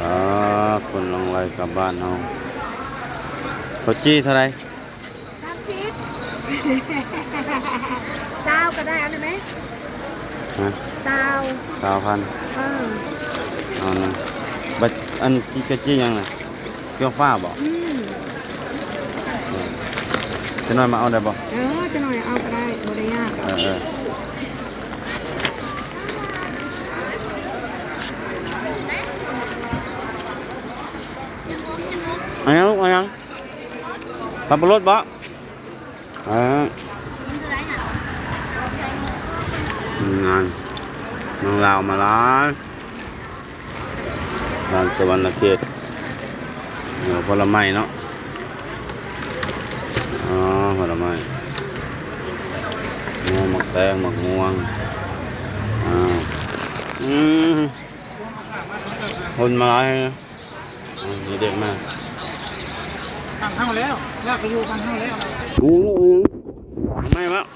ອ່າ ຄົນຫຼັ່ງໄຫຼກັບບ້ານເຮົາ. ເຂົ້າຈີ່ເທົ່າໃດ? ສາມສິບ ຊາວກໍໄດ້ ເອົາໄດ້ໄໝ? ຮະ? ຊາວ ຊາວພັນ. ເອີ ເອົານະ. ບັດອັນຈີ່ ເຂົ້າຈີ່ຫຍັງນະ? ເກີອຟ້າບໍ? ອືມ ຈັກໜ່ອຍມາເອົາໄດ້ບໍ່? ເອີ ຈັກໜ່ອຍເອົາກໍໄດ້ ບໍ່ໄດ້ຍາກ. ເອີ ເອີ ເອົາຫຍັງລູກ ເອົາຫຍັງ? ສັບປະລົດບໍ? ອ່າ ງານ ເມືອງລາວມາຫຼາຍ ບ້ານສະຫວັນນະເຂດ. ເອີ ຜົນລະໄມ້ເນາະ. ອໍ ຜົນລະໄມ້ ໂອ້ ໝາກແຕງ ໝາກມ່ວງ. ອ້າວ ອືມ ຄົນມາຫຼາຍ. ອືມ ມີເດັກມາ. ຝັ່ງເຮົາແລ້ວ ລາກໄປຢູ່ຝັ່ງເຮົາແລ້ວ. ເອົາຫຍັງລູກ ເອົາຫຍັງ? ໝາກໄມ້ບໍ?